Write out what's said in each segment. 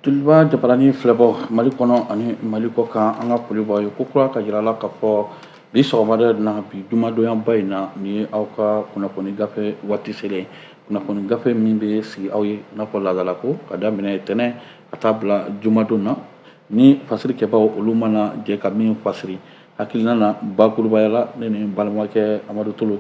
Joliba jabarani filɛbɔ Mali kɔnɔ ani Mali kɔ kan, an ka foli b'aw ye ko kura ka jira la k'a fɔ bi sɔgɔmada in na, bi jumadonyaba in na, nin ye aw ka kunnafoni gafe waati selen, kunnafoni gafe min bɛ sigi aw ye i n'a fɔ laadalako ka daminɛ tɛnɛ ka taa bila jumadon na, ni fasirikɛbaw olu mana jɛ ka min fasiri hakilina na. Bakurubaya la, ne ni n balimakɛ Amadu Tolo,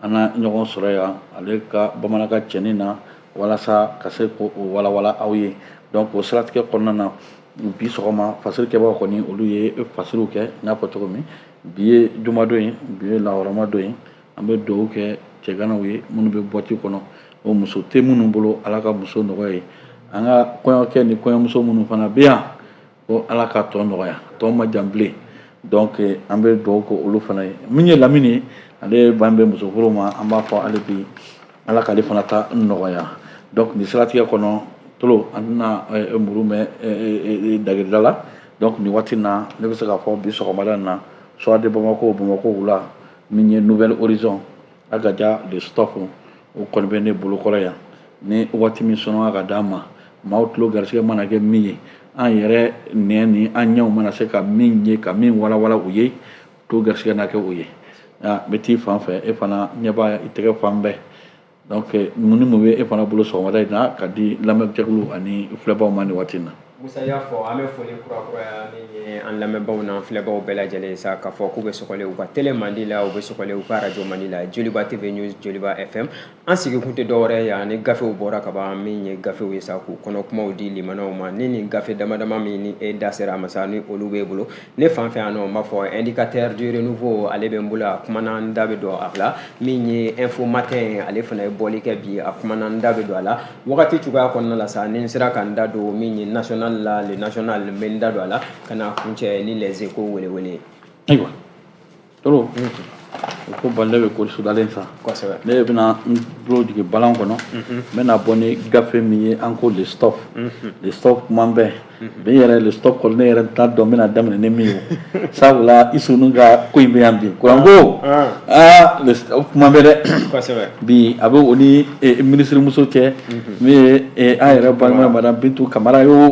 an na ɲɔgɔn sɔrɔ yan ale ka bamanankan cɛnin na walasa ka se k'o walawala aw ye. Donc o siratigɛ kɔnɔna na, bi sɔgɔma fasirikɛbaw kɔni, olu ye fasiriw kɛ. N y'a fɔ cogo min, bi ye jumadon ye, bi ye lahɔrɔma don ye. An bɛ dugawu kɛ cɛganaw ye minnu bɛ boîte kɔnɔ, o muso tɛ minnu bolo, Ala ka muso nɔgɔya ye. An ka kɔɲɔkɛ ni kɔɲɔmuso minnu fana bɛ yan, ko Ala ka tɔ nɔgɔya, tɔ ma jan bilen. Donc an bɛ dugawu kɛ olu fana ye. Min ye Lamini ye, ale ban bɛ musofuru ma, an b'a fɔ hali bi Ala k'ale fana ta nɔgɔya. Donc nin siratigɛ kɔnɔ, Tolo, an tɛna muru mɛn dagirida la. Donc nin waati na, ne bɛ se k'a fɔ bi sɔgɔmada in na, Soir de Bamako, Bamakɔ wula, min ye Nouvel Horizon, Agadia, Le Stuff, o kɔni bɛ ne bolokɔrɔ yan. Ni waati min sɔnna ka d'an ma, maaw tulo garisɛgɛ mana kɛ min ye, an yɛrɛ nɛn ni an ɲɛw mana se ka min ye ka min walawala u ye, tulo garisɛgɛ na kɛ o ye. N bɛ t'i fan fɛ, e fana ɲɛ b'a i tɛgɛ fan bɛɛ. Donc mun ni mun bɛ e fana bolo sɔgɔmada in na ka di lamɛnjɛkulu ani filɛbaw ma nin waati in na? Musa y'a fɔ, an bɛ foli kurakuraya min ye an lamɛnbaaw n'an filɛbaw bɛɛ lajɛlen sa, k'a fɔ k'u bɛ sɔgɔlen u ka télé mandi la, u bɛ sɔgɔlen u ka radio mandi la, Joliba TV News, Joliba FM. An sigikun tɛ dɔwɛrɛ ye yan ni gafew bɔra ka ban, min ye gafew ye sa, k'u kɔnɔ kumaw di limanaw ma. Ni nin gafe dama dama min ni e da sera a ma sa, ni olu b'e bolo, ne fan fɛ yan nɔ, n b'a fɔ Indicateur du Renouveau, ale bɛ n bolo, a kumana, n da bɛ don a la. Min ye Info Matin, ale fana ye bɔli kɛ bi, a kumana, n da bɛ don a la. Wagati cogoya kɔnɔna la sa, ni n sera ka n da don min ye National la, Le National, n bɛ n da don a la ka na kuncɛ ni Les Échos welewele. Ayiwa Tolo, o ko balile bɛ kori sudalen sa. Ne bɛna n bolo jigin balan kɔnɔ, n bɛna bɔ ni gafe min ye, an ko Le Stuff. Le Stuff kuma bɛɛ bi yɛrɛ, Le Stuff kɔni, ne yɛrɛ t'a dɔn n bɛna daminɛ ni min ye, sabula Isunu ka ko in bɛ yan bi, kuranko, aa, Le Stuff kuma bɛ dɛ. Bi a bɛ o ni minisiri muso cɛ, min ye an yɛrɛ balima madame Bintu Kamara ye o.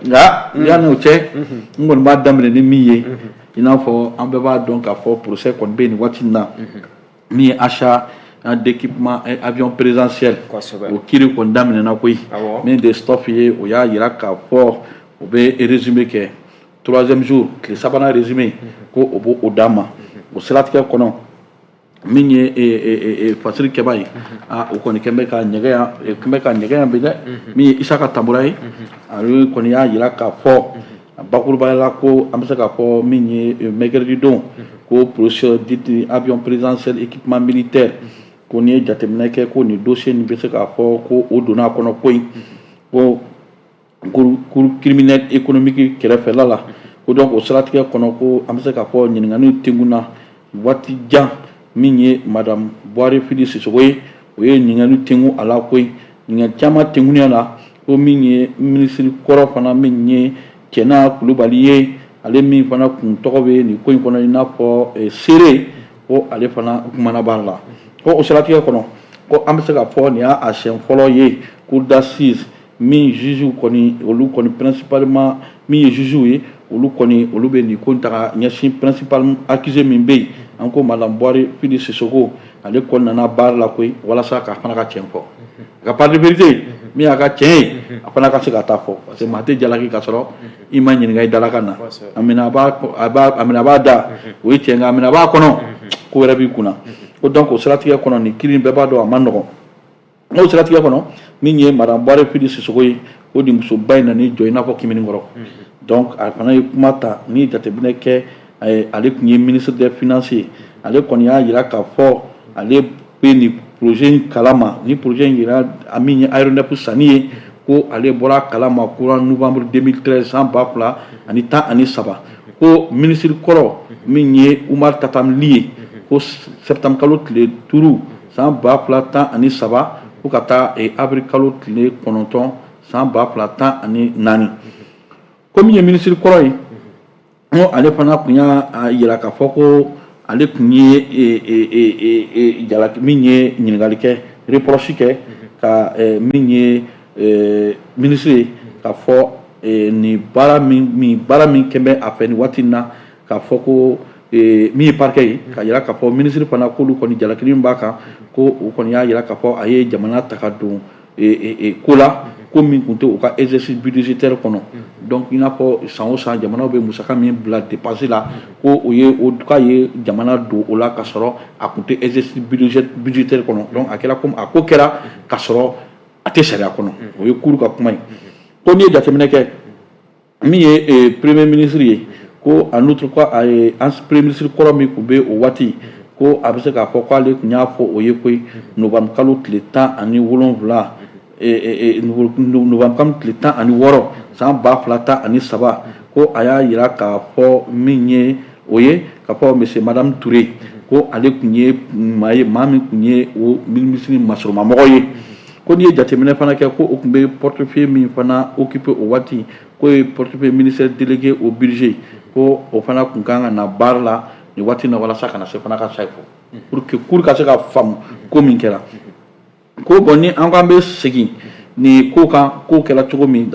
Nka yanni o cɛ, n kɔni b'a daminɛ ni min ye, i n'a fɔ an bɛɛ b'a dɔn k'a fɔ procès kɔni bɛ nin waati in na, min ye achat d'équipement avion présidentiel, o kiiri kɔni daminɛna koyi. Min de Stuff ye, o y'a yira k'a fɔ o bɛ résumé kɛ troisième jour, tile sabanan résumé, ko o b'o o d'an ma. O siratigɛ kɔnɔ, min ye fasiri kɛba ye, o kɔni kɛn bɛ ka ɲɛgɛn yan, kɛn bɛ ka ɲɛgɛn yan bi dɛ. Min ye Isaka Tambura ye, ale kɔni y'a yira k'a fɔ bakurubaya la ko an bɛ se k'a fɔ min ye mercredi don, ko procès dit avion présidentiel équipement militaire, ko n'i ye jateminɛ kɛ, ko nin dossier nin bɛ se k'a fɔ ko o donna a kɔnɔ ko in, ko cour criminelle économique kɛrɛfɛla la, ko donc o siratigɛ kɔnɔ, ko an bɛ se k'a fɔ ɲininkaliw tenkunna waati jan. Min ye madame Buwari Fili Sisoko ye, o ye ɲininkaliw tenku a la koyi, ɲininkali caman tenkunya la, ko min ye minisiri kɔrɔ fana, min ye Cɛna Kulubali ye, ale min fana kun tɔgɔ bɛ nin ko in kɔnɔ i n'a fɔ seere, ko ale fana kumana baara la. Ko o siratigɛ kɔnɔ, ko an bɛ se k'a fɔ nin y'a siɲɛ fɔlɔ ye cour d'assises min juge kɔni, olu kɔni principalement, min ye juge ye, olu kɔni, olu bɛ nin ko in ta ka ɲɛsin principal accusé min bɛ yen, an ko madame Buwari Fili Sisoko, ale kɔni nana baara la koyi, walasa k'a fana ka tiɲɛ fɔ, a ka part de vérité, min y'a ka tiɲɛ ye, a fana ka se ka taa fɔ, parce que maa tɛ jalaki ka sɔrɔ i ma ɲininka i dalakan na. A minɛ a b'a a minɛ a b'a da, o ye tiɲɛ, nka a minɛ a b'a kɔnɔ, ko wɛrɛ b'i kunna. Ko donc o siratigɛ kɔnɔ, nin kiiri bɛɛ b'a dɔn a ma nɔgɔn. N'o siratigɛ kɔnɔ, min ye madame Buwari Fili Sisoko ye, o di musoba in nan'i jɔ i n'a fɔ kiminikɔrɔ. Donc a fana ye kuma ta. Ni jateminɛ kɛ, ale tun ye ministre des Finances ye, ale kɔni y'a jira k'a fɔ ale bɛ nin projet in kalama, ni projet in yira a min ye aéronef sanni ye, ko ale bɔra a kalama courant novembre 2013, san 2013, ko ministre kɔrɔ min ye Umar Tatam Ly ye, ko septembre kalo tile 5 san 2013 fo ka taa avril kalo tile 9 san 2014, ko min ye ministre kɔrɔ ye, ko ale fana tun y'a yira k'a fɔ ko ale tun ye jalaki, min ye ɲininkali kɛ, reproche kɛ ka min ye ministre ye, k'a fɔ Nin baara min kɛ bɛ a fɛ nin waati in na, k'a fɔ ko min ye parquet ye, ka yira k'a fɔ minisiri fana, k'olu kɔni jalakili min b'a kan, ko o kɔni y'a yira k'a fɔ a ye jamana ta ka don ko la, ko min tun tɛ u ka exercice budgétaire kɔnɔ. Donc i n'a fɔ san o san jamanaw bɛ musaka min bila dépense la, ko o ye o k'a ye jamana don o la ka sɔrɔ a tun tɛ exercice budgétaire kɔnɔ. Donc a kɛra komi a ko kɛra ka sɔrɔ a tɛ sariya kɔnɔ. O ye cour ka kuma ye. Ko n'i ye jateminɛ kɛ, min ye premier ministre ye, ko en outre ko a ye premier ministre kɔrɔ min tun bɛ o waati, ko a bɛ se k'a fɔ k'ale tun y'a fɔ o ye koyi novembre kalo tile 17, novembre kalo tile 16 san 2013, ko a y'a yira k'a fɔ min ye o ye k'a fɔ monsieur madame Touré, ko ale tun ye maa ye, maa min tun ye o ministre masurumamɔgɔ ye. Ko n'i ye jateminɛ fana kɛ, ko o tun bɛ portefeuille min fana occupé o waati, k'o ye portefeuille ministère délégué au budget, ko o fana tun kan ka na baara la nin waati in na walasa ka na se fana ka sa fɔ pour que cour ka se ka faamu ko min kɛra. Ko bon, ni an ko an bɛ segin nin ko kan, ko kɛra cogo min,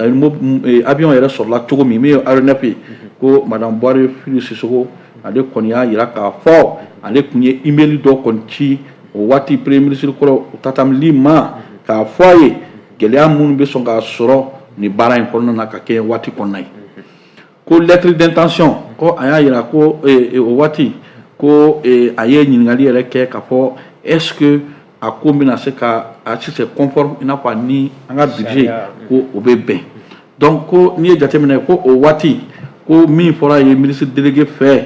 avion yɛrɛ sɔrɔla cogo min, min ye aéronef ye, ko madame Bouaré Fily Sissoko, ale kɔni y'a yira k'a fɔ ale tun ye email dɔ kɔni ci o waati premier ministre kɔrɔ Tatam Ly ma, k'a fɔ a ye gɛlɛya minnu bɛ sɔn k'a sɔrɔ nin baara in kɔnɔna na ka kɛ waati kɔnɔna ye. Ko lettre d'intention, ko a y'a yira ko o waati ko a ye ɲininkali yɛrɛ kɛ k'a fɔ est ce que a ko bɛna se ka a si c'est conforme, i n'a fɔ ni an ka budget ko o bɛ bɛn. Donc ko n'i ye jateminɛ, ko o waati ko min fɔra ye ministre délégué fɛ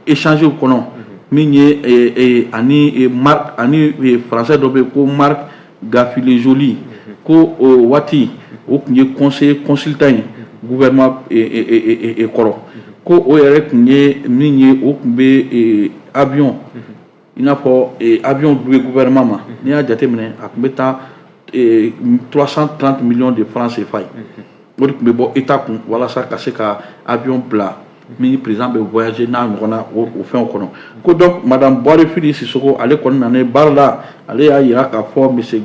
échange kɔnɔ, min ye ani Marc ani français dɔ bɛ yen ko Marc Gaffilé-Joly, ko o waati o tun ye conseiller consultant ye gouvernement kɔrɔ, ko o yɛrɛ tun ye min ye, o tun bɛ avion, i n'a fɔ avion loué gouvernement ma. N'i y'a jateminɛ, a tun bɛ taa 330 millions de francs CFA ye. O de tun bɛ bɔ État kun walasa ka se ka avion bila min président bɛ voyager n'a ɲɔgɔnna o fɛnw kɔnɔ. Ko donc madame Bouaré Fily Sissoko, ale kɔni nana baara la, ale y'a yira k'a fɔ monsieur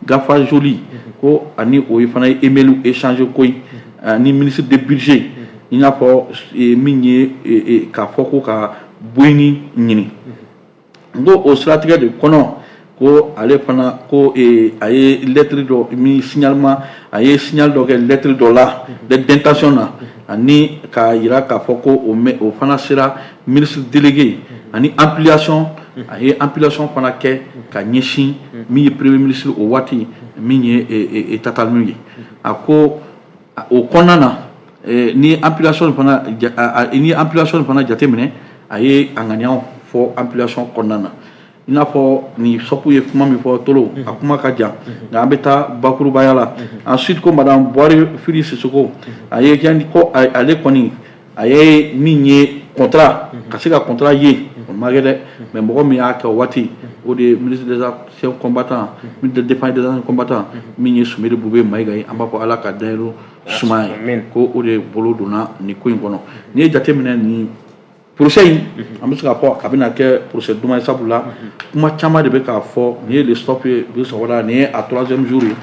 Gafa Joly, ko ani o ye fana ye email échanger ko ye ani ministre de budget, i n'a fɔ min ye k'a fɔ ko ka Boeing ɲini. N ko o siratigɛ de kɔnɔ, ko ale fana ko a ye lettre dɔ min signalement, a ye signal dɔ kɛ lettre dɔ la, lettre d'intention na, ani k'a yira k'a fɔ ko o mɛ o fana sera ministre délégué, ani ampliation, a ye ampliation fana kɛ ka ɲɛsin min ye premier ministre o waati, min ye Tatam Ly ye. A ko o kɔnɔna na, ni ampliation fana jateminɛ, a ye a ŋaniyaw fɔ ampliation kɔnɔna na. I n'a fɔ nin sɔpu ye kuma min fɔ tolo, a kuma ka jan, nka an bɛ taa bakurubaya la. Ensuite ko madame Bouaré Fily Sissoko, a ye ko ale kɔni a ye min ye contrat ka se ka contrat ye, o ma kɛ dɛ, mais mɔgɔ min y'a kɛ o waati, o de ye ministre des anciens combattants, ministre de défense des anciens combattants, min ye Soumeylou Boubèye Maïga ye. An b'a fɔ Ala ka dayɔrɔ suma ye, ko o de bolo donna nin ko in kɔnɔ. N'i ye jateminɛ nin procès in, an bɛ se k'a fɔ a bɛna kɛ procès duman ye, sabula kuma caman de bɛ k'a fɔ. Nin ye le stop ye bi sɔgɔmada, nin ye a troisième jour ye,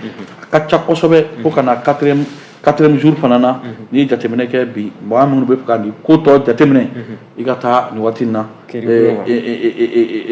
a ka ca kosɛbɛ fo ka na quatrième jour fana na. N'i ye jateminɛ kɛ bi, mɔgɔ minnu bɛ fɛ ka nin ko tɔ jateminɛ, i ka taa nin waati in na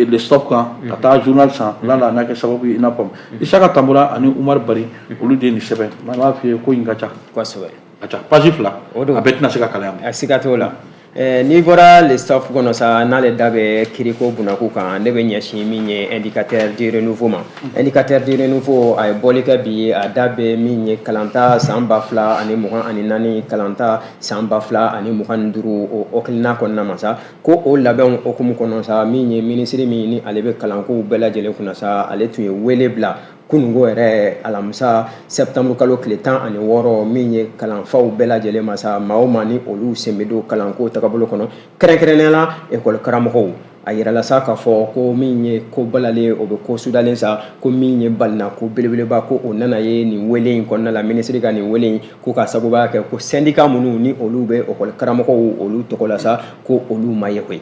le stop kan ka taa journal san la la, n'a kɛ sababu ye. I n'a fɔ Isaka Tambura ani Umar Bari, olu de ye nin sɛbɛn. N b'a f'i ye ko in ka ca. Kosɛbɛ. A ka ca, page 2, a bɛɛ tɛna se ka kalan yan. A siga t'o la. N'i bɔra le staff kɔnɔ sa, n'ale da bɛ kiriko bunakun kan, ne bɛ ɲɛsin min ye Indicateur du renouveau ma. Indicateur du renouveau, a ye bɔli kɛ bi, a da bɛ min ye kalanta san 2024, kalanta san 2025, o hakilina kɔnɔna ma sa, ko o labɛnw hokumu kɔnɔ sa, min ye minisiri min ni ale bɛ kalankow bɛɛ lajɛlen kunna sa, ale tun ye wele bila kununko yɛrɛ, alamisa septembre kalo tile 16, min ye kalanfaw bɛɛ lajɛlen ma sa, maa o maa ni olu sen bɛ don kalanko tagabolo kɔnɔ, kɛrɛnkɛrɛnnenya la ekɔli karamɔgɔw. A yirala sa k'a fɔ ko min ye ko balalen, o bɛ ko sudalen sa, ko min ye balina ko belebeleba, ko o nana ye nin wele in kɔnɔna la, minisiri ka nin wele in, ko ka sababuya kɛ ko syndicat minnu ni olu bɛ ekɔli karamɔgɔw olu tɔgɔ la sa, ko olu ma ye koyi.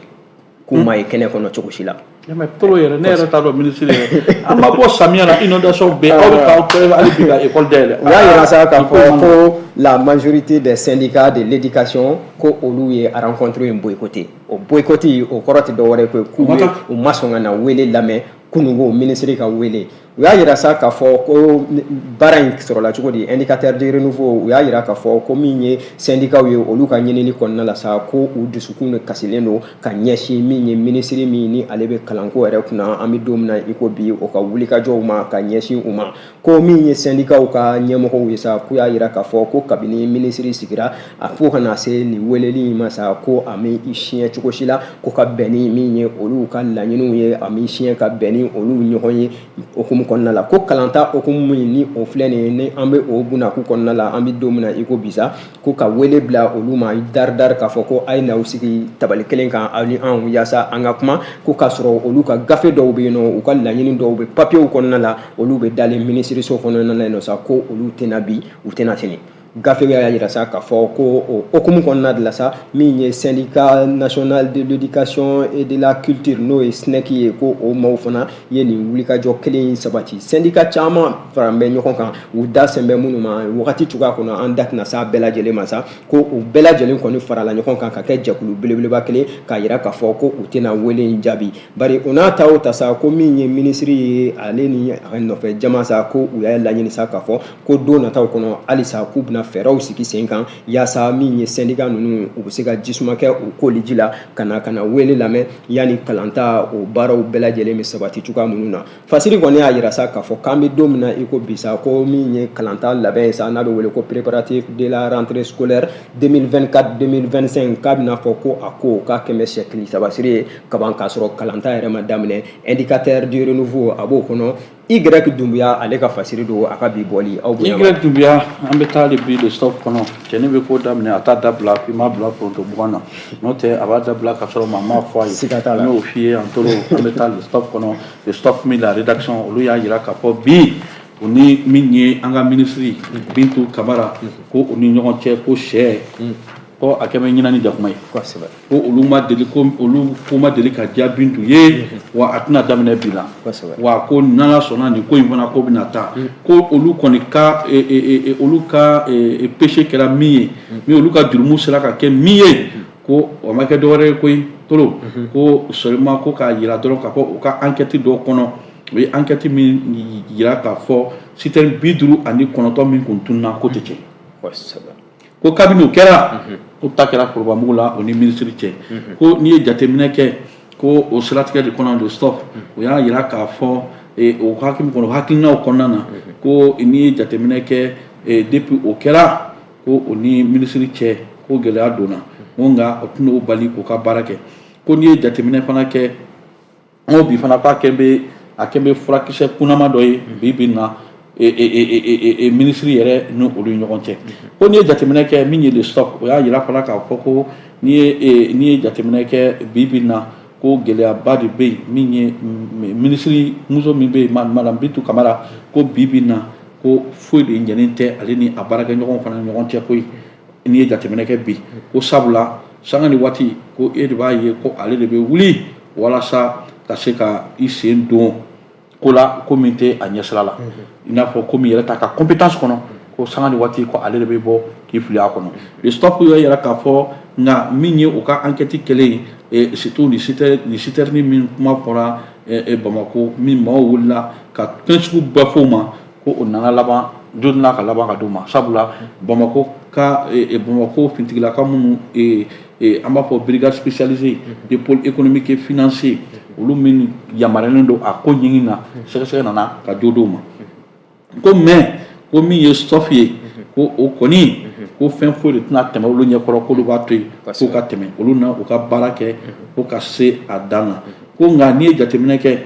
K'u ma ye kɛnɛ kɔnɔ cogo si la. Mais tolo yɛrɛ, ne yɛrɛ t'a dɔn, minisiri yɛrɛ, an ma bɔ samiya la, inondation bɛ yen, aw bɛ k'aw kɛ hali bi ka école dayɛlɛ. U y'a yira sa k'a fɔ ko la majorité des syndicats de l'éducation, ko olu ye rencontre in boycotté. O boycott, o kɔrɔ tɛ dɔwɛrɛ ye k'u u ma sɔn ka na wele lamɛn kununko minisiri ka wele. U y'a yira sa k'a fɔ ko baara in sɔrɔla cogo di, Indicateur de renouveau, u y'a yira k'a fɔ ko min ye syndicat ye, olu ka ɲinini kɔnɔna la sa, ko u dusukun de kasilen don ka ɲɛsin min ye minisiri min ni ale bɛ kalanko yɛrɛ kunna an bɛ don min na i ko bi, o ka wulikajɔw ma ka ɲɛsin u ma. Ko min ye syndicat ka ɲɛmɔgɔw ye sa, k'u y'a yira k'a fɔ ko kabini minisiri sigira a fo ka na se nin weleli in ma sa, ko a mi i siɲɛ cogo si la ko ka bɛn ni min ye olu ka laɲiniw ye, a mi siɲɛ ka bɛn ni olu ɲɔgɔn ye hokumu kɔnɔna la. Ko kalanta hokumu min ni o filɛ nin ye, ni an bɛ o bunakun kɔnɔna la an bɛ don min na i ko bi sa, ko ka wele bila olu ma dari dari k'a fɔ ko a ye n'aw sigi tabali kelen kan, aw ni anw, yaasa an ka kuma, ko k'a sɔrɔ olu ka gafe dɔw bɛ yen nɔ, u ka laɲini dɔw bɛ papiyew kɔnɔna la, olu bɛ dalen minisiriso kɔnɔna la yen nɔ sa, ko olu tɛna bi, u tɛna sini. Gafe y'a yira sa k'a fɔ ko o hokumu kɔnɔna de la sa, min ye Syndicat national de l'éducation et de la culture, n'o ye SNEC ye, ko o maaw fana ye nin wulikajɔ kelen in sabati. Syndicat caman fara bɛ ɲɔgɔn kan, u da sen bɛ minnu ma wagati cogoya kɔnɔ, an da tɛna s'a bɛɛ lajɛlen ma sa, ko u bɛɛ lajɛlen kɔni farala ɲɔgɔn kan ka kɛ jɛkulu belebeleba kelen k'a yira k'a fɔ ko u tɛna wele in jaabi. Bari o n'a ta o ta sa, ko min ye minisiri ye, ale ni a nɔfɛ jama sa, ko u y'a laɲini sa k'a fɔ ko don nataw kɔnɔ halisa k'u bɛna fɛɛrɛw sigi sen kan yaasa min ye syndicat ninnu, u bɛ se ka jisuma kɛ u koli ji la ka na wele lamɛn yanni kalanta o baaraw bɛɛ lajɛlen bɛ sabati cogoya minnu na. Fasiri kɔni y'a yira sa k'a fɔ k'an bɛ don min na i ko bi sa, ko min ye kalanta labɛn ye sa, n'a bɛ wele ko préparatif de la rentrée scolaire 2024 2025, k'a bɛna fɔ ko a ko k'a kɛmɛ sɛkili sabasiri ye kaban k'a sɔrɔ kalanta yɛrɛ ma daminɛ. Indicateur du renouveau, a b'o kɔnɔ. Y Doumbouya, ale ka fasiri don a ka bi bɔli aw bonya. Y Doumbouya, an bɛ taa de bi Le Stop kɔnɔ. Cɛnin bɛ ko daminɛ, a t'a dabila i m'a bila foronto mugan na, n'o tɛ a b'a dabila ka sɔrɔ maa m'a fɔ a ye. Siga t'a la. N y'o f'i ye. An toro, an bɛ taa Le Stop kɔnɔ. Le Stop min, la rédaction, olu y'a jira k'a fɔ bi o ni min ye an ka minisiri Bintu Kamara, ko u ni ɲɔgɔn cɛ ko sɛ ko a kɛ bɛ ɲinan ni jakuma ye. Ko olu ma deli, ko olu ko ma deli ka diya Bintu ye, wa a tɛna daminɛ bi la. Wa ko n'Ala sɔnna, nin ko in fana ko bɛna taa, ko olu kɔni ka olu ka péché kɛra min ye, min olu ka jurumu sera ka kɛ min ye, ko o ma kɛ dɔwɛrɛ ye koyi tolo, ko seulement ko k'a yira dɔrɔn k'a fɔ u ka enquête dɔw kɔnɔ, u ye enquête min yira k'a fɔ citerne 59 min kun tununa, ko tɛ tiɲɛ. Ko kabini o kɛra, ko ta kɛra forobamugu la o ni minisiri cɛ. Ko n'i ye jateminɛ kɛ, ko o siratigɛ de kɔnɔ, Le Stop o y'a yira k'a fɔ o hakili kɔnɔ, o hakilinaw kɔnɔna na, ko n'i ye jateminɛ kɛ, depuis o kɛra, ko o ni minisiri cɛ ko gɛlɛya donna, ko nka o tɛna o bali k'o ka baara kɛ. Ko n'i ye jateminɛ fana kɛ, n ko bi fana k'a kɛ bɛ a kɛ bɛ furakisɛ kunnama dɔ ye bi bi in na minisiri yɛrɛ ni olu ni ɲɔgɔn cɛ. Ko n'i ye jateminɛ kɛ, min ye Le Stop, o y'a yira fana k'a fɔ ko n'i ye jateminɛ kɛ bi bi in na, ko gɛlɛyaba de bɛ yen, min ye minisiri muso min bɛ yen, madame Bintu Kamara, ko bi bi in na, ko foyi de ɲɛnen tɛ ale ni a baarakɛɲɔgɔnw fana ni ɲɔgɔn cɛ koyi. N'i ye jateminɛ kɛ bi, ko sabula sanga ni waati, ko e de b'a ye ko ale de bɛ wuli walasa ka se ka i sen don ko la, ko min tɛ a ɲɛsira la, i n'a fɔ ko min yɛrɛ ta ka compétence kɔnɔ, ko sanga ni waati ko ale de bɛ bɔ k'i fili a kɔnɔ. Le Stop y'a yira k'a fɔ nka min ye u ka enquête kɛlen ye, surtout ni citerne min kuma fɔra Bamakɔ, min maaw wulila ka fɛn sugu bɛɛ fɔ u ma, ko o nana laban don n'a ka laban ka d'u ma, sabula Bamakɔ ka Bamakɔ finitigilaka minnu, an b'a fɔ brigade spécialisée de pôle économique et financier, olu min yamaruyalen don a ko ɲini na, sɛgɛsɛgɛ nana ka jo d'u ma. Ko mais ko min ye Stop ye, ko o kɔni, ko fɛn foyi de tɛna tɛmɛ olu ɲɛkɔrɔ, k'olu b'a to yen k'u ka tɛmɛ olu na u ka baara kɛ ko ka se a dan na. Ko nka n'i ye jateminɛ kɛ,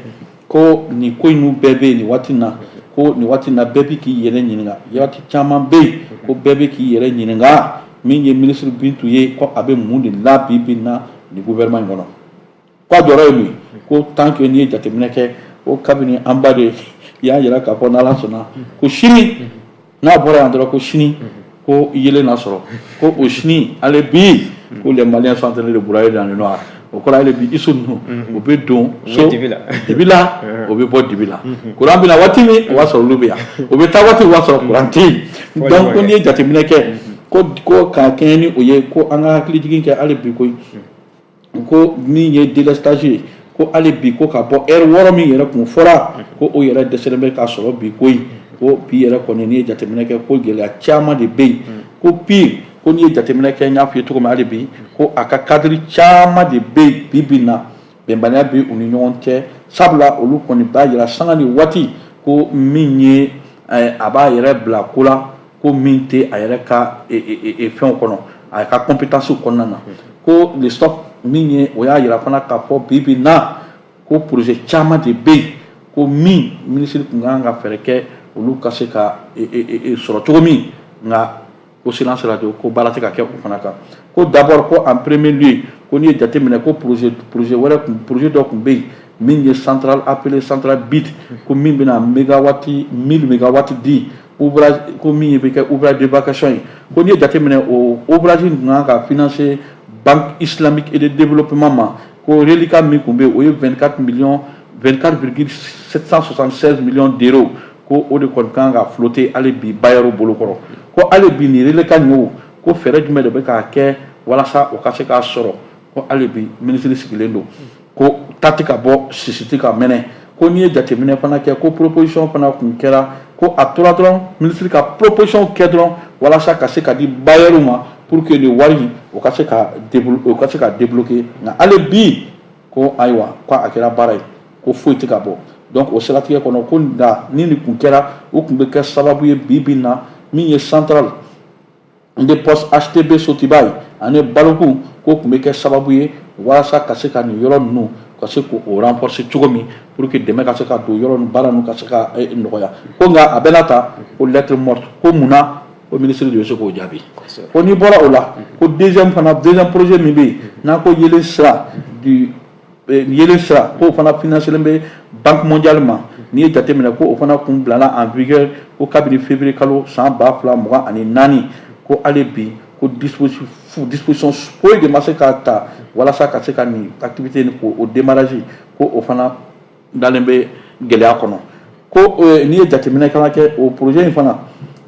ko nin ko ninnu bɛɛ bɛ yen nin waati in na, ko nin waati in na, bɛɛ bɛ k'i yɛrɛ ɲininka, waati caman bɛ yen ko bɛɛ bɛ k'i yɛrɛ ɲininka min ye minisiri Bintu ye, ko a bɛ mun de la bi bi in na nin gouvernement in kɔnɔ, k'a jɔyɔrɔ ye mun ye. Ko tant que n'i ye jateminɛ kɛ, ko kabini an ba de y'a jira k'a fɔ n'Ala sɔnna, ko sini n'a bɔra yan dɔrɔn, ko sini ko yelen na sɔrɔ, ko o sini ale bi, ko les Maliens sont en train de broyer dans le noir. O O kɔrɔ hali bi iso ninnu, u bɛ don so dibi la, u bɛ bɔ dibi la. Kuran bɛ na waati min, o b'a sɔrɔ olu bɛ yan. U bɛ taa waati, o b'a sɔrɔ kuran tɛ yen. Donc ko n'i ye jateminɛ kɛ, ko ka kɛɲɛ ni o ye, ko an ka hakilijigin kɛ hali bi koyi, ko min ye délestage ye, ko hali bi ko ka bɔ heure 6 min yɛrɛ kun fɔra, ko o yɛrɛ dɛsɛlen bɛ k'a sɔrɔ bi koyi. Ko bi yɛrɛ kɔni, n'i ye jateminɛ kɛ, ko gɛlɛya caman de bɛ yen. Ko pire, ko n'i ye jateminɛ kɛ, n y'a f'i ye cogo min, hali bi ko a ka cadre caman de bɛ yen bi bi in na, bɛnbaliya bɛ u ni ɲɔgɔn cɛ, sabula olu kɔni b'a jira sanga ni waati ko min ye a b'a yɛrɛ bila ko la, ko min tɛ a yɛrɛ ka fɛnw kɔnɔ, a ka compétence kɔnɔna na. Ko le stop min ye, o y'a jira fana k'a fɔ bi bi in na, ko projet caman de bɛ yen, ko min minisiri tun kan ka fɛɛrɛ kɛ olu ka se ka sɔrɔ cogo min, nka ko silence radio, ko baara tɛ ka kɛ o fana kan. Ko d'abord, ko en premier lieu, ko n'i ye jateminɛ, ko projet wɛrɛ kun, projet dɔ tun bɛ yen min ye centrale appelée centrale BID, ko min bɛna mégawatt 1000 mégawatt di, ouvrage ko min bɛ kɛ ouvrage d'évacuation ye. Ko n'i ye jateminɛ, o ouvrage in tun kan ka financer Banque islamique et de développement ma. Ko reliquat min tun bɛ yen, o ye 24 millions, 24,776 millions d'euros, ko o de kɔni kan ka flotter hali bi bailleurs bolo kɔrɔ. Ko hali bi nin reliquat nin, o ko fɛɛrɛ jumɛn de bɛ k'a kɛ walasa o ka se k'a sɔrɔ? Ko hali bi minisiri sigilen don, ko ta tɛ ka bɔ, sisi tɛ ka mɛnɛ. Ko n'i ye jateminɛ fana kɛ, ko proposition fana tun kɛra, ko a tora dɔrɔn minisiri ka proposition kɛ dɔrɔn walasa ka se ka di bailleurs ma pour que nin wari o ka se ka débloquer, nka hali bi ko ayiwa, ko a kɛra baara ye, ko foyi tɛ ka bɔ. Donc o siratigɛ kɔnɔ, ko nka ni nin kun kɛra, o tun bɛ kɛ sababu ye bi bi in na, min ye centrale de poste HTB Sotiba ye ani Baloku, ko tun bɛ kɛ sababu ye walasa ka se ka nin yɔrɔ ninnu ka se k'o renforcer cogo min, pour que dɛmɛ ka se ka don yɔrɔ ninnu, baara ninnu ka se ka nɔgɔya. Ko nka a bɛɛ n'a ta, ko lettre morte. Ko munna? Ko ministre de bɛ se k'o jaabi. Ko n'i bɔra o la, ko deuxième fana, deuxième projet min bɛ yen n'a ko yelen sira du yelen sira, k'o fana financé bɛ Banque mondiale ma. N'i ye jateminɛ, ko o fana kun bilala en vigueur ko kabini février kalo san 2024, ko hali bi ko disposition foyi de ma se ka ta walasa ka se ka nin activité nin k'o démarrage, ko o fana dalen bɛ gɛlɛya kɔnɔ. Ko n'i ye jateminɛ fana kɛ, o projet in fana,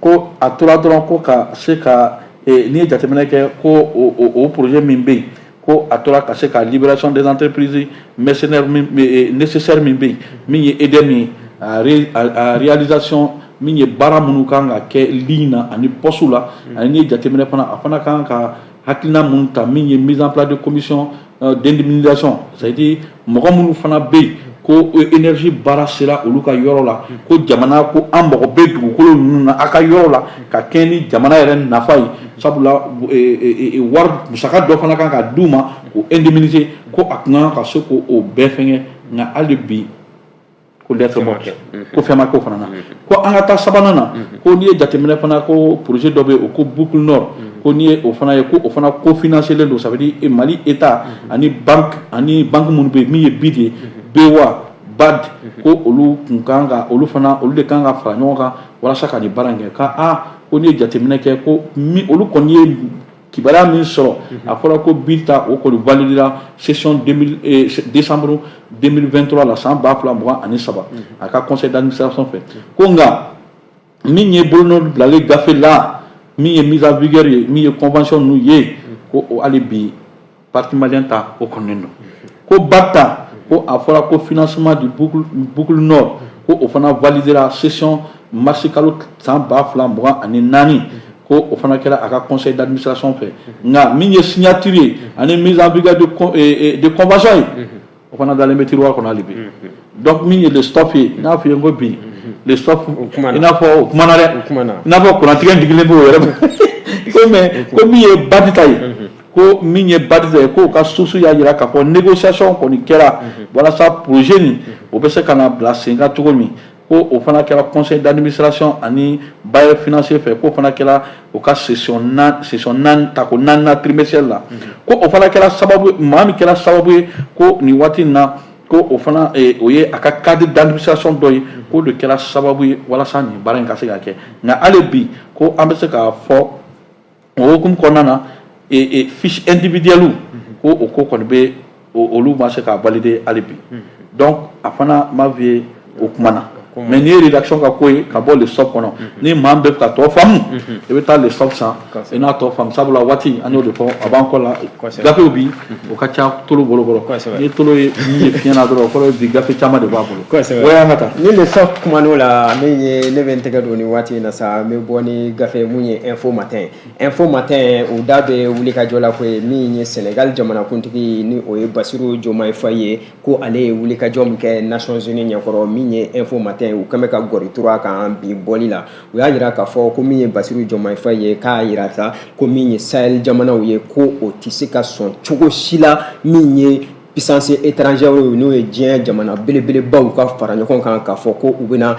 ko a tora dɔrɔn ko ka se ka, n'i ye jateminɛ kɛ, ko o projet min bɛ yen, ko a tora ka se ka libération des entreprises mercenaires min nécessaire min bɛ yen, min ye EDM ye, a réalisation min ye, baara minnu kan ka kɛ ligne na ani poste la, ani n'i ye jateminɛ fana, a fana kan ka hakilina minnu ta, min ye mise en place de commission d'indemnisation, c'est à dire mɔgɔ minnu fana bɛ yen ko énergie baara sera olu ka yɔrɔ la, ko jamana ko an mago bɛ dugukolo ninnu na a ka yɔrɔ la ka kɛɲɛ ni jamana yɛrɛ nafa ye, sabula wari musaka dɔ fana kan ka d'u ma k'o indemniser, ko a kun kan ka se k'o bɛɛ fɛngɛ, nka hali bi ko lettre morte, ko fɛn ma k'o fana na. Ko an ka taa sabanan na, ko n'i ye jateminɛ fana, ko projet dɔ bɛ yen, o ko Boucle Nord, ko n'i ye o fana ye, ko o fana cofinancé len don, ça veut dire Mali État ani banque minnu bɛ yen, min ye BID ye, BOA, BAD, ko olu kun kan ka, olu fana, olu de kan ka fara ɲɔgɔn kan walasa ka nin baara in kɛ. Ka ko n'i ye jateminɛ kɛ, ko min olu kɔni ye kibaruya min sɔrɔ, a fɔra ko BID ta, o kɔni validera session 2000 décembre 2023 la, san 2023, a ka conseil d'administration fɛ. Ko nka min ye bolonɔ bilalen gafe la, min ye mise en vigueur ye, min ye convention ninnu ye, ko o hali bi partie malien ta, o kɔnnen don. Ko BAD ta, ko a fɔra ko financement du Boucle Nord, ko o fana validera session mars kalo san 2024, ko o fana kɛra a ka conseil d'administration fɛ, nka min ye signature ye ani mise en vigueur de convention ye, o fana dalen bɛ tiroir kɔnɔ hali bi. Donc min ye le stop ye, n y'a f'i ye n ko bi le stop, i n'a fɔ o kumana dɛ, i n'a fɔ kurantigɛ digilen b'o yɛrɛ ma ko. Mais ko min ye BAD ta ye, ko min ye BAD ta ye, k'o ka source y'a jira k'a fɔ négociation kɔni kɛra walasa projet nin o bɛ se ka na bila sen kan cogo min, ko o fana kɛra conseil d'administration ani bailleur financier fɛ, k'o fana kɛra o ka session naani, session naani tako naaninan trimestriel la, ko o fana kɛra sababu, maa min kɛra sababu ye, ko nin waati in na, ko o fana o ye a ka cadre d'administration dɔ ye, k'o de kɛra sababu ye walasa nin baara in ka se ka kɛ. Nka hali bi, ko an bɛ se k'a fɔ o hukumu kɔnɔna na, fiche individuelle, ko o ko kɔni bɛ Olu ma se k'a valider hali bi. Donc a fana m'a f'i ye o kuma na, mais n'i ye rédaction ka ko ye ka bɔ Le Stop kɔnɔ, ni maa min bɛ fɛ ka tɔ faamu, i bɛ taa Le Stop san, i n'a tɔ faamu. Sabula waati an y'o de fɔ, a b'an kɔ la. Gafew bi, o ka ca tolo bolo kɔrɔ. Ni tolo ye min ye fiɲɛ na dɔrɔn, o kɔrɔ ye bi gafe caman de b'a bolo. O y'an ka taa. Ni Le Stop kuman'o la, min ye ne bɛ n tɛgɛ don nin waati in na sa, n bɛ bɔ ni gafe mun ye Info Matin. Info Matin, o da bɛ wulikajɔ la ko ye min ye Sénégal jamanakuntigi, ni o ye Bassirou Diomaye Faye ye, ko ale ye wulikajɔ min kɛ Nations Unies ɲɛkɔrɔ. Min ye Info Matin, u kɛn bɛ ka gɔri turu a kan bi bɔli la. U y'a jira k'a fɔ ko min ye Bassirou Diomaye Faye ye, k'a jira sa ko min ye Sahel jamanaw ye, ko o tɛ se ka sɔn cogo si la min ye puissance étrangère, n'o ye diɲɛ jamana belebelebaw ka fara ɲɔgɔn kan k'a fɔ ko u bɛna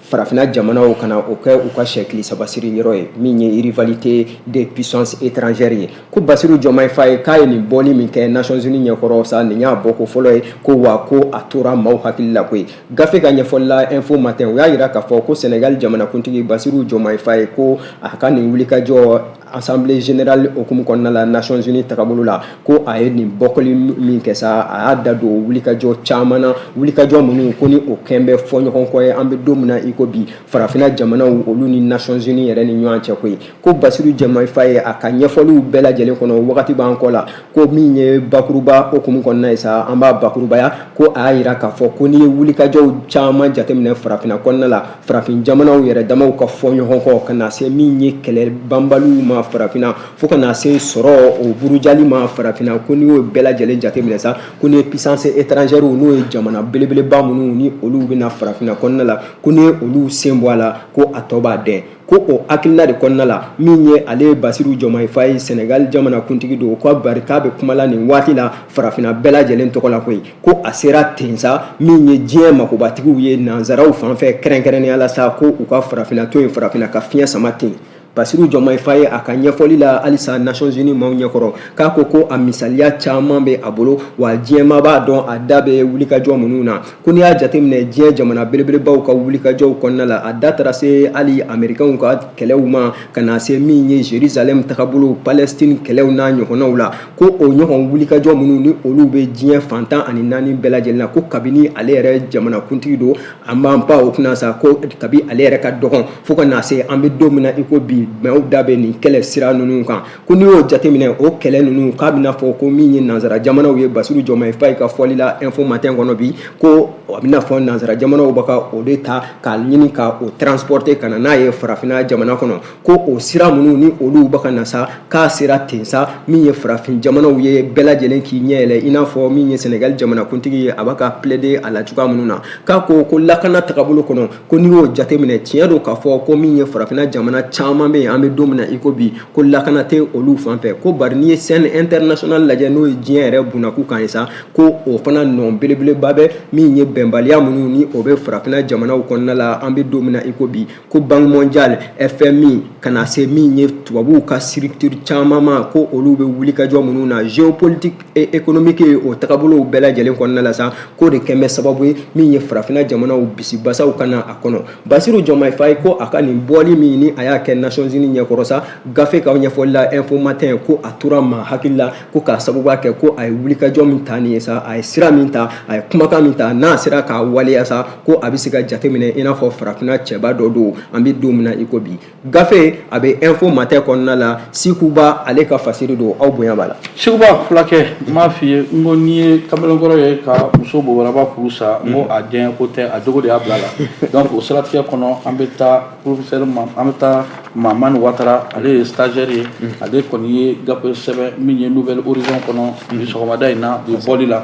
farafinna jamanaw ka na o kɛ u ka sɛkili sabasiri yɔrɔ ye, min ye rivalité des puissances étrangères ye. Ko Bassirou Diomaye Faye k'a ye nin bɔli min kɛ Nations Unies ɲɛkɔrɔ sa, nin y'a bɔ ko fɔlɔ ye, ko wa ko a tora maaw hakili la koyi. Gafe ka ɲɛfɔli la, Info Matin, u y'a jira k'a fɔ ko Sénégal jamanakuntigi Bassirou Diomaye Faye, ko a ka nin wulikajɔ Assemblée générale hukumu kɔnɔna la Nations Unies tagabolo la, ko a ye nin bɔkɔli min kɛ sa, a y'a da don wulikajɔ caman na, wulikajɔ minnu ko ni o kɛn bɛ fɔ ɲɔgɔn kɔ ye an bɛ don min na i ko bi farafinna jamanaw olu ni Nations Unies yɛrɛ ni ɲɔgɔn cɛ koyi. Ko Bassirou Diomaye Faye, a ka ɲɛfɔliw bɛɛ lajɛlen kɔnɔ, wagati b'an kɔ la, ko min ye bakuruba hukumu kɔnɔna ye sa, an b'a bakurubaya, ko a y'a jira k'a fɔ ko n'i ye wulikajɔw caman jateminɛ farafinna kɔnɔna la, farafin jamanaw yɛrɛ damaw ka fɔ ɲɔgɔn kɔ, ka na se min ye kɛlɛ banbaliw ma farafinna, fo ka na se sɔrɔ o burujali ma farafinna, ko n'i y'o bɛɛ lajɛlen jateminɛ sa, ko n'i ye puissance étrangère, n'o ye jamana belebeleba minnu ni olu bɛna farafinna kɔnɔna la, ko n'i ye olu sen bɔ a la, ko a tɔ b'a dɛn. Ko o hakilina de kɔnɔna la, min ye ale ye Bassirou Diomaye Faye, Sénégal jamanakuntigi don, ko bari k'a bɛ kuma la nin waati la farafinna bɛɛ lajɛlen tɔgɔ la koyi. Ko a sera ten sa, min ye diɲɛ makobatigiw ye nanzaraw fan fɛ kɛrɛnkɛrɛnnenya la sa, ko u ka farafinna to yen, farafinna ka fiɲɛ sama ten. Bassirou Diomaye Faye, a ka ɲɛfɔli la halisa Nations Unies maaw ɲɛkɔrɔ, k'a ko ko a misaliya caman bɛ a bolo, wa diɲɛmaa b'a dɔn a da bɛ wulikajɔ minnu na. Ko n'i y'a jateminɛ diɲɛ jamana belebelebaw ka wulikajɔw kɔnɔna la, a da taara se hali Américains ka kɛlɛw ma, ka na se min ye Jérusalem tagabolo, Palestine kɛlɛw n'a ɲɔgɔnnaw la, ko o ɲɔgɔn wulikajɔ minnu ni olu bɛ diɲɛ fantan ani naani bɛɛ lajɛlen na, ko kabini ale yɛrɛ jamanakuntigi don, an b'an pan o kunna sa, ko kabi ale yɛrɛ ka dɔgɔn fo ka na se an bɛ don min na i ko bi, maaw da bɛ nin kɛlɛ sira ninnu kan. Ko n'i y'o jateminɛ, o kɛlɛ ninnu, k'a bɛna fɔ ko min ye nanzara jamanaw ye, Bassirou Diomaye Faye ka fɔli la Info Matin kɔnɔ bi, ko a bɛna fɔ nanzara jamanaw bɛ ka o de ta k'a ɲini ka o transporter ka na n'a ye farafinna jamana kɔnɔ, ko o sira minnu ni olu bɛ ka na sa, k'a sera ten sa, min ye farafin jamanaw ye bɛɛ lajɛlen k'i ɲɛ yɛlɛ, i n'a fɔ min ye Sénégal jamanakuntigi ye, a b'a ka plaider a la cogoya minnu na. K'a ko ko lakana tagabolo kɔnɔ, ko n'i y'o jateminɛ, tiɲɛ don k'a fɔ ko min ye farafinna jamana caman bɛ yen an bɛ don min na i ko bi, ko lakana tɛ olu fan fɛ. Ko bari n'i ye scène internationale lajɛ, n'o ye diɲɛ yɛrɛ bunakun kan ye sa, ko o fana nɔ belebeleba bɛ min ye bɛnbaliya minnu ni o bɛ farafinna jamanaw kɔnɔna la an bɛ don min na i ko bi, ko Banque mondiale, FMI, ka na se min ye tubabuw ka structure caman ma, ko olu bɛ wulikajɔ minnu na géopolitique et économique, o tagabolow bɛɛ lajɛlen kɔnɔna la sa, k'o de kɛn bɛ sababu ye min ye farafinna jamanaw bisibasaw ka na a kɔnɔ. Bassirou Diomaye Faye, ko a ka nin bɔli min ni a y'a kɛ Nations Unies ɲɛkɔrɔ sa, gafe ka ɲɛfɔli la Info Matin, ko a tora maa hakili la, ko k'a sababuya kɛ ko a ye wulikajɔ min ta nin ye sa, a ye sira min ta, a ye kumakan min ta, n'a sera k'a waleya sa, ko a bɛ se ka jateminɛ i n'a fɔ farafinna cɛba dɔ don an bɛ don min na i ko bi. Gafe a bɛ Info Matin kɔnɔna la, Sikuba ale ka fasiri don, aw bonya b'a la. Sikuba fulakɛ, n m'a f'i ye n ko n'i ye kamalenkɔrɔ ye ka muso bobaraba furu sa, n ko a diɲɛ ko tɛ, a jogo de y'a bila la. Donc o siratigɛ kɔnɔ, an bɛ taa professeur ma, an bɛ taa Mamani Watara, ale ye stagiaire ye, ale kɔni ye gafe sɛbɛn min ye Nouvel Horizon kɔnɔ bi sɔgɔmada in na bi bɔli la.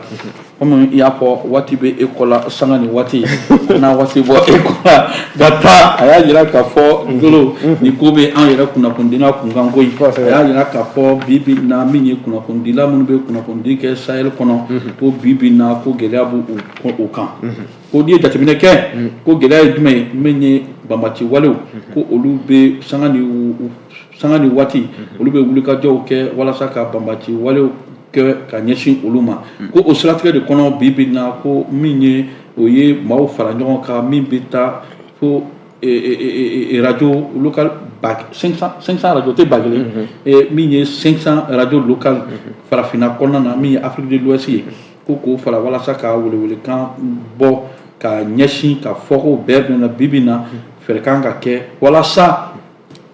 Komi i y'a fɔ, waati bɛ e kɔ la, sanga ni waati n'a waati bɔ e kɔ la ka taa, a y'a jira k'a fɔ golo nin ko bɛ an yɛrɛ kunnafonidila kunkan koyi. A y'a jira k'a fɔ bi bi na, min ye kunnafonidila minnu bɛ kunnafonidi kɛ Sahel kɔnɔ, ko bi bi na ko gɛlɛya b'u o kan. Ko n'i ye jateminɛ kɛ, ko gɛlɛya ye jumɛn ye? Min ye banbaci walew, ko olu bɛ sanga ni waati, olu bɛ wulikajɔw kɛ walasa ka banbaci walew kɛ ka ɲɛsin olu ma. Ko o siratigɛ de kɔnɔ, bi bi na, ko min ye o ye maaw fara ɲɔgɔn kan min bɛ taa fo radio locale 500 radio tɛ 1000, min ye 500 radio locale farafinna kɔnɔna na, min ye Afrique de l'Ouest ye, ko k'o fara walasa ka welewelekan bɔ ka ɲɛsin ka fɔ ko bɛɛ bɛna bi bi na fɛɛrɛ kan ka kɛ walasa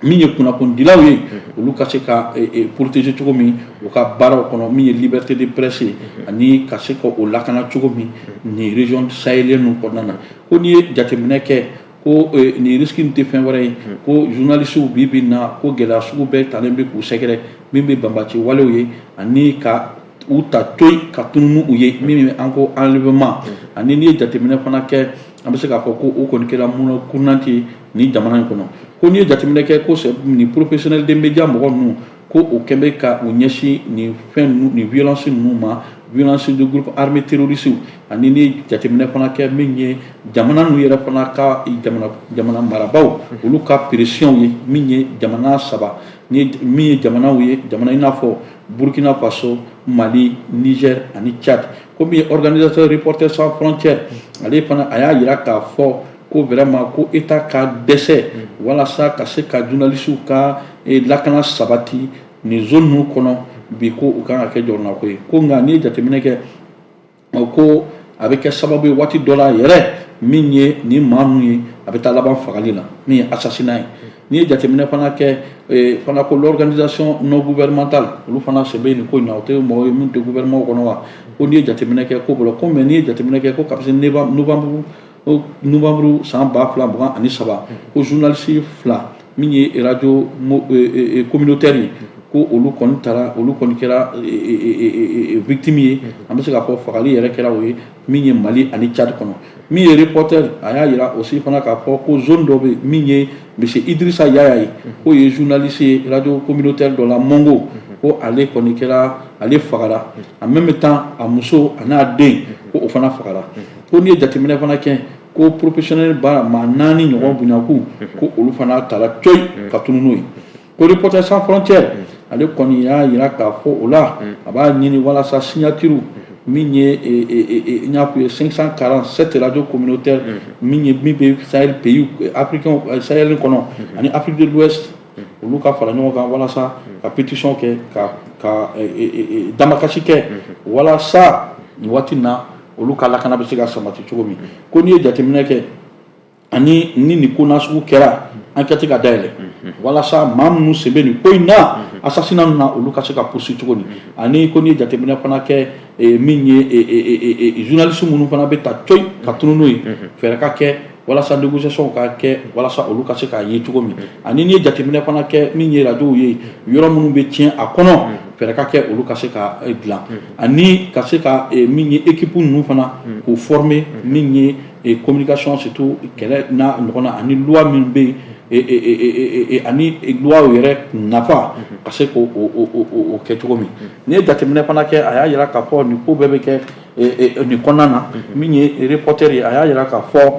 min ye kunnafonidilaw ye, olu ka se ka protéger cogo min u ka baaraw kɔnɔ, min ye liberté de presse ye, ani ka se ka o lakana cogo min nin région sahélienne ninnu kɔnɔna na. Ko n'i ye jateminɛ kɛ, ko nin risque in tɛ fɛn wɛrɛ ye, ko journalistes bi bi na, ko gɛlɛya sugu bɛɛ talen bɛ k'u sɛgɛrɛ, min bɛ banbaci walew ye ani ka u ta to ka tunun u ye, min bɛ an ko enlèvement. Ani n'i ye jateminɛ fana kɛ, an bɛ se k'a fɔ ko o kɔni kɛra monnaie courante ye nin jamana in kɔnɔ. Ko n'i ye jateminɛ kɛ, ko nin professionnel de média mɔgɔ ninnu, ko o kɛn bɛ ka u ɲɛsin nin fɛn ninnu, nin violence ninnu ma, violence de groupe armé terroriste. Ani ni ye jateminɛ fana kɛ, min ye jamana ninnu yɛrɛ fana ka jamana marabaaw, olu ka pression ye, min ye jamana saba ni min ye jamanaw ye, jamana i n'a fɔ Burkina Faso, Mali, Niger ani Tchad. Ko min ye organisation Reporters sans frontières, ale fana a y'a jira k'a fɔ ko vraiment ko État ka dɛsɛ walasa ka se ka journalistes ka lakana sabati nin zone ninnu kɔnɔ bi, ko u kan ka kɛ jɔrɔnako ye. Ko nka n'i ye jateminɛ kɛ, ko a bɛ kɛ sababu ye waati dɔ la yɛrɛ, min ye nin maa ninnu ye, a bɛ taa laban fagali la, min ye assassinat ye. N'i ye jateminɛ fana kɛ fana, ko l'organisation non gouvernementale, olu fana sen bɛ nin ko in na, o tɛ mɔgɔ ye min tɛ gouvernement kɔnɔ wa. Ko n'i ye jateminɛ kɛ ko bolo ko, mais n'i ye jateminɛ kɛ, ko kabini novembre san 2023, ko journaliste fila min ye radio communautaire ye, ko olu kɔni taara, olu kɔni kɛra victime ye, an bɛ se k'a fɔ fagali yɛrɛ kɛra o ye, min ye Mali ani Tchad kɔnɔ. Min ye reporter, a y'a jira aussi fana k'a fɔ ko zone dɔ bɛ, min ye monsieur Idrissa Yaya ye, k'o ye journaliste ye radio communautaire dɔ la Mongo, ko ale kɔni kɛra, ale fagara, en même temps a muso a n'a den, ko o fana fagara. Ko n'i ye jateminɛ fana kɛ, ko professionnel baara maa naani ɲɔgɔn bonyaku, ko olu fana taara coyi ka tunu n'o ye. Ko Reporters sans frontières, ale kɔni y'a jira k'a fɔ o la, a b'a ɲini walasa signature min ye n y'a f'u ye 547 radio communautaire, min ye min bɛ Sahel pays africain, Sahel kɔnɔ ani Afrique de l'Ouest, olu ka fara ɲɔgɔn kan walasa ka pétition kɛ, ka damakasi kɛ walasa nin waati in na olu ka lakana bɛ se ka sabati cogo min. Ko n'i ye jateminɛ kɛ, ani ni nin ko nasugu kɛra, enquête ka dayɛlɛ walasa maa minnu sen bɛ nin ko in na, assassinat ninnu na, olu ka se ka poursuivre cogo di. Ani ko n'i ye jateminɛ fana kɛ, min ye journaliste minnu fana bɛ ta coyi ka tunun n'o ye, fɛɛrɛ ka kɛ walasa négociation ka kɛ walasa olu ka se k'a ye cogo min. Ani n'i ye jateminɛ fana kɛ, min ye radio ye, yɔrɔ minnu bɛ tiɲɛ a kɔnɔ, fɛɛrɛ ka kɛ olu ka se ka dilan, ani ka se ka min ye équipe ninnu fana k'u former, min ye communication, surtout kɛlɛ n'a ɲɔgɔn na, ani loi min bɛ yen, ani loi yɛrɛ nafa ka se k'o o kɛ cogo min. N'i ye jateminɛ fana kɛ, a y'a jira k'a fɔ nin ko bɛɛ bɛ kɛ nin kɔnɔna na. Min ye reporter ye, a y'a jira k'a fɔ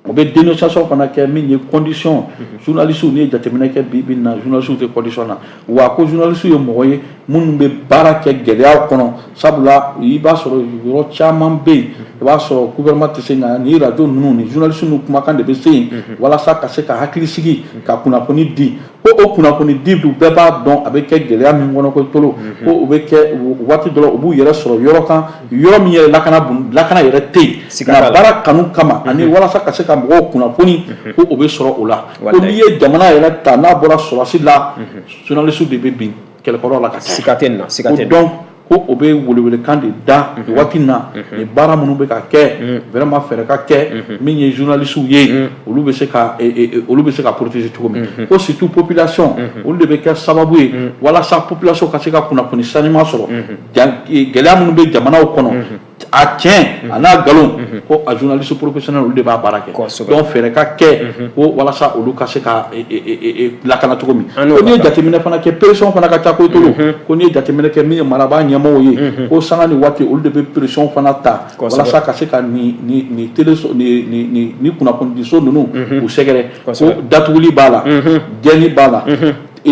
o bɛ dénonciation fana kɛ, min ye condition journaliste. N'i ye jateminɛ kɛ bi bi in na, journaliste tɛ condition na wa. Ko journaliste ye mɔgɔ ye minnu bɛ baara kɛ gɛlɛya kɔnɔ, sabula i b'a sɔrɔ yɔrɔ caman bɛ yen, i b'a sɔrɔ gouvernement tɛ se, nka ni radio ninnu ni journaliste ninnu kumakan de bɛ se yen walasa ka se ka hakili sigi, ka kunnafoni di. Ko o kunnafoni di dun, bɛɛ b'a dɔn a bɛ kɛ gɛlɛya min kɔnɔ, ko tolo ko o bɛ kɛ waati dɔ la, u b'u yɛrɛ sɔrɔ yɔrɔ kan, yɔrɔ min yɛrɛ lakana yɛrɛ tɛ yen, nka baara kanu kama ani walasa ka se ka mɔgɔw kunnafoni, ko o bɛ sɔrɔ o la. Ko n'i ye jamana yɛrɛ ta, n'a bɔra sɔrɔsi la, journaliste de bɛ bin kɛlɛkɔrɔ la ka caya. Siga tɛ nin na, siga tɛ nin na. Donc ko o bɛ welewelekan de da nin waati in na, nin baara minnu bɛ ka kɛ, vraiment fɛɛrɛ ka kɛ, min ye journalistes ye, olu bɛ se ka protéger cogo min. Ko surtout population, olu de bɛ kɛ sababu ye walasa population ka se ka kunnafoni sanuman sɔrɔ, gɛlɛya minnu bɛ jamanaw kɔnɔ, a tiɲɛ a n'a nkalon, ko a journaliste professionnel, olu de b'a baara kɛ. Donc fɛɛrɛ ka kɛ ko walasa olu ka se ka lakana cogo min. Ko n'i ye jateminɛ fana kɛ, pression fana ka ca ko tolo. Ko n'i ye jateminɛ kɛ, min ye marabaa ɲɛmɔgɔw ye, ko sanga ni waati olu de bɛ pression fana ta walasa ka se ka nin nin nin télé nin nin nin kunnafonidiso ninnu u sɛgɛrɛ. Ko datuguli b'a la, gɛnni b'a la.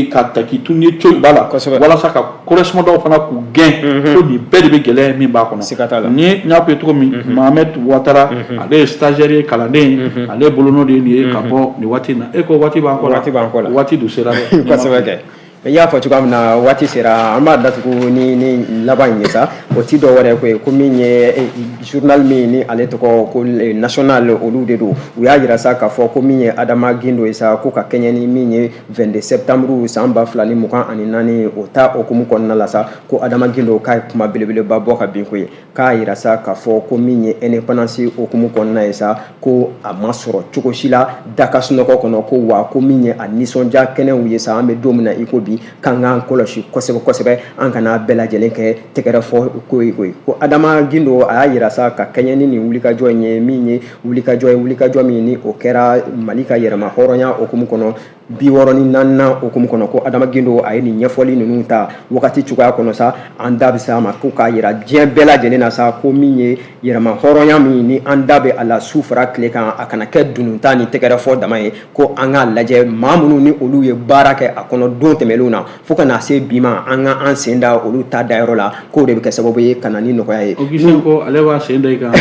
ka ta k'i tun ye coyi ba la walasa ka correspondant fana k'u gɛn, ko nin bɛɛ de bɛ gɛlɛya min b'a kɔnɔ. Siga t'a la. Ni n y'a fɔ cogo min, Mohamed Ouattara, ale ye stagiaire ye, kalanden ye, ale bolonɔ de ye nin ye ka bɔ nin waati in na. E ko waati b'an kɔ la. Waati b'an kɔ la. Waati dun sera dɛ. Kosɛbɛ kɛ. I y'a fɔ cogoya min na, waati sera, an b'a datugu ni laban in ye sa. O ti dɔ wɛrɛ koyi, ko min ye journal min ni ale tɔgɔ ko National, olu de don. U y'a yira sa k'a fɔ ko min ye Adama Gindo ye sa, ko ka kɛɲɛ ni min ye 22 septembre san 2024, o ta hukumu kɔnɔna la sa, ko Adama Gindo k'a ye kuma belebeleba bɔ ka bin koyi. K'a yira sa k'a fɔ ko min ye indépendance hukumu kɔnɔna ye sa, ko a ma sɔrɔ cogo si la daka sunɔgɔ kɔnɔ, ko wa ko min ye a nisɔndiya kɛnɛw ye sa, an bɛ don min na i ko bi, k'an k'an kɔlɔsi kosɛbɛ kosɛbɛ, an kana bɛɛ lajɛlen kɛ tɛgɛrɛ fɔ ko ye koyi. Ko Adama Gindo a y'a yira sa ka kɛɲɛ ni nin wulikajɔ in ye, min ye wulikajɔ ye, wulikajɔ min ni o kɛra Mali ka yɛrɛma hɔrɔnya hukumu kɔnɔ 64nan hukumu kɔnɔ, ko Adama Gindo a ye nin ɲɛfɔli ninnu ta wagati cogoya kɔnɔ sa, an da bɛ se a ma, ko k'a yira diɲɛ bɛɛ lajɛlen na sa, ko min ye yɛrɛma hɔrɔnya min ni an da bɛ a la su fara tile kan, a kana kɛ dununta ni tɛgɛrɛ fɔ dama ye, ko an k'a lajɛ maa minnu ni olu ye baara kɛ a kɔnɔ don tɛmɛnlenw na fo ka na se bi ma, an ka an sen da olu ta dayɔrɔ la, k'o de bɛ kɛ sababu ye ka na ni nɔgɔya ye. Augustin ko ale b'a sen da i kan.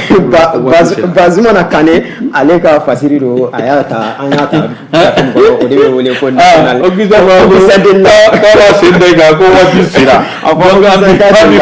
Bazumana Kane, ale ka fasiri don, a y'a ta, an y'a ta gafe min kɔnɔ, o de bɛ wele ko National. Augustin ko k'a b'a sen da i kan, ko waati sera. A fɔ Donc an bɛ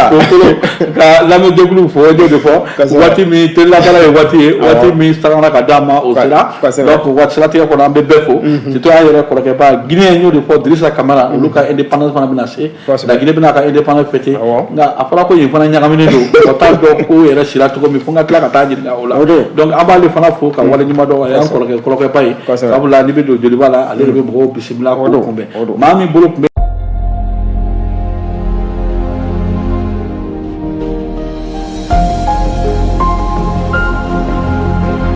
fo kolo ka lamɛnjɛkulu fo, o de fɔ waati min telilakala ye, waati ye, waati min sangara ka d'a ma, o sera. Donc waati siratigɛ kɔnɔ, an bɛ bɛɛ fo, surtout an yɛrɛ kɔrɔkɛba Guinée, n y'o de fɔ, Drissa Camara, olu ka indépendance fana bɛna se. La Guinée bɛna ka indépendance fêter, nka a fɔra ko yen fana ɲagaminen don, mɔgɔ t'a dɔn ko yɛrɛ sira cogo min, fo n ka tila ka taa ɲininka o la. Donc an b'ale fana fo ka waleɲuman dɔn, a y'an kɔrɔkɛba ye, sabula n'i bɛ don Joliba la, ale de bɛ mɔgɔw bisimila k'o kunbɛn. Maa min bolo tun bɛ